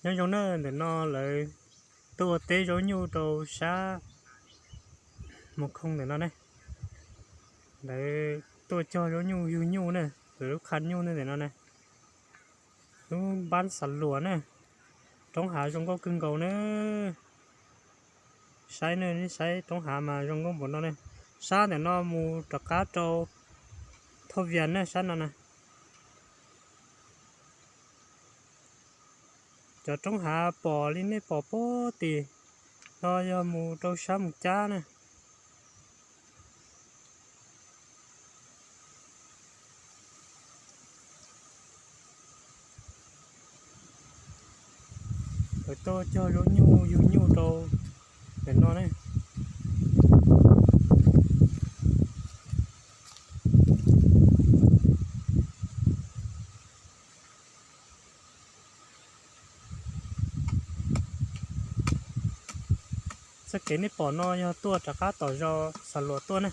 Nyob zoo na, ntawm no lawv tuaj ua teb zaub nyuj rau sab Mus Khoo ntawm no ne. Lawv tuaj cog zaub nyuj yug nyuj na, lawv lub qha nyuj ntawm no ne. Lub npab Xa Luas na, roob hav zoo nkauj kawg nkaus na. Saib ne, saib roob hav mas zoo nkauj npaum no ne. Sab ntawm no mus rov qab rau Thoj Vias na, sab no na. Cov roob hav pom li nej pom puag tim no yog mus rau sab Mus Cab na. Lawv tuaj cog zaub nyuj yug nyuj rau ntawm no ne. Txoj kev nej pom no yog tuaj rov qab tom zos Xa Luas tuaj ne.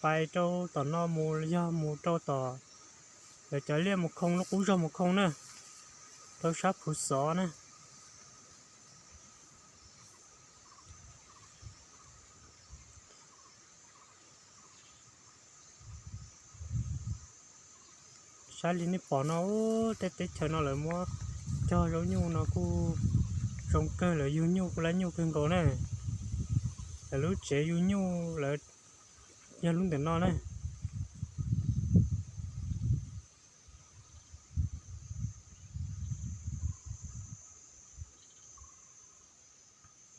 Pais rau tom no mus yog mus rau tom lawv cov liaj Mus Khoo, lub qub zos Mus Khoo na, rau sab Phuv Xov na. Saib li nej pom no, tej teb chaws no lawv muab cog zaub nyuj no kuj zoo kawg, lawv yug nyuj kuj lab nyuj kawg nkaus na. Lawv lub tsev yug nyuj lawv yog lub ntawm no na.